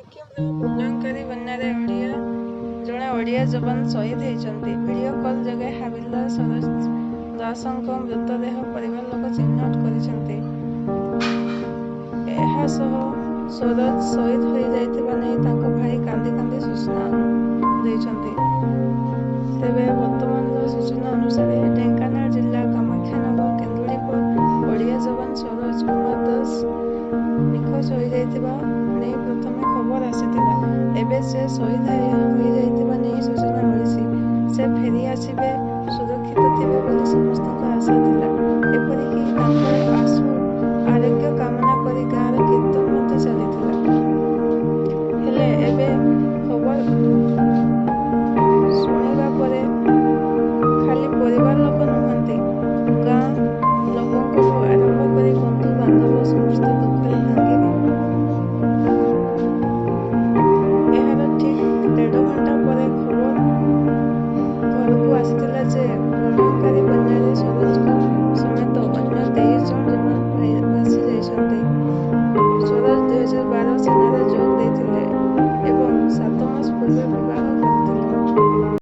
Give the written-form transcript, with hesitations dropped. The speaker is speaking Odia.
ସିକିମର ପ୍ରଳୟଙ୍କାରୀ ବନ୍ୟାରେ ଜଣେ ଓଡ଼ିଆ ଯବାନ ସହିଦ ହୋଇଛନ୍ତି। ଭିଡିଓ କଲ୍ ଯୋଗେ ହାବିଲଦାର ସରୋଜ ଦାସଙ୍କ ମୃତଦେହ ପରିବାର ଲୋକ ଚିହ୍ନଟ କରିଛନ୍ତି। ଏହାସହ ସରୋଜ ସହିଦ ହୋଇଯାଇଥିବା ନେଇ ତାଙ୍କ ଭାଇ କାନ୍ଦି କାନ୍ଦି ସୂଚନା ଦେଇଛନ୍ତି। ତେବେ ବର୍ତ୍ତମାନର ସୂଚନା ଅନୁସାରେ ଢେଙ୍କାନାଳ ଜିଲ୍ଲା କାମାକ୍ଷାନଗର କେନ୍ଦୁଳିପର ଓଡ଼ିଆ ଯବାନ ସରୋଜ କୁମାର ଦାସ ନିଖୋଜ ହୋଇଯାଇଥିବା ନେଇ ପ୍ରଥମେ ଖବର ଆସିଥିଲା। ଏବେ ସେ ସହିଦ ହୋଇଯାଇଥିବା ନେଇ ସୂଚନା ମିଳିଛି। ସେ ଫେରି ଆସିବେ, ସୁରକ୍ଷିତ ଥିବେ ବୋଲି ସମସ୍ତଙ୍କ ଆଶା ଥିଲା। ଏପରିକି ତାଙ୍କର ଆଶୁ ଆରୋଗ୍ୟ କାମନା କରି ଗାଁରେ କୀର୍ତ୍ତନ ମଧ୍ୟ ଚାଲିଥିଲା। ହେଲେ ଏବେ ଖବର ଶୁଣିବା ପରେ ଖାଲି ପରିବାର ଲୋକ ନୁହନ୍ତି, ଗାଁ ଲୋକଙ୍କଠୁ ଆରମ୍ଭ କରି ବନ୍ଧୁ ବାନ୍ଧବ ସମସ୍ତେ ଦୁଃଖରେ ଭାଙ୍ଗି। ଏହାର ଠିକ୍ ଦେଢ଼ ଘଣ୍ଟା ପରେ ଖବର ଘରକୁ ଆସିଥିଲା ଯେ ପ୍ରଳୟଙ୍କାରୀ ବନ୍ୟାରେ ସରୋଜଙ୍କ ସମେତ ଅନ୍ୟ 23 ଜଣ ଯବାନ ଭାସି ଯାଇଛନ୍ତି। ସରୋଜ 2012 ସେନାରେ ଯୋଗ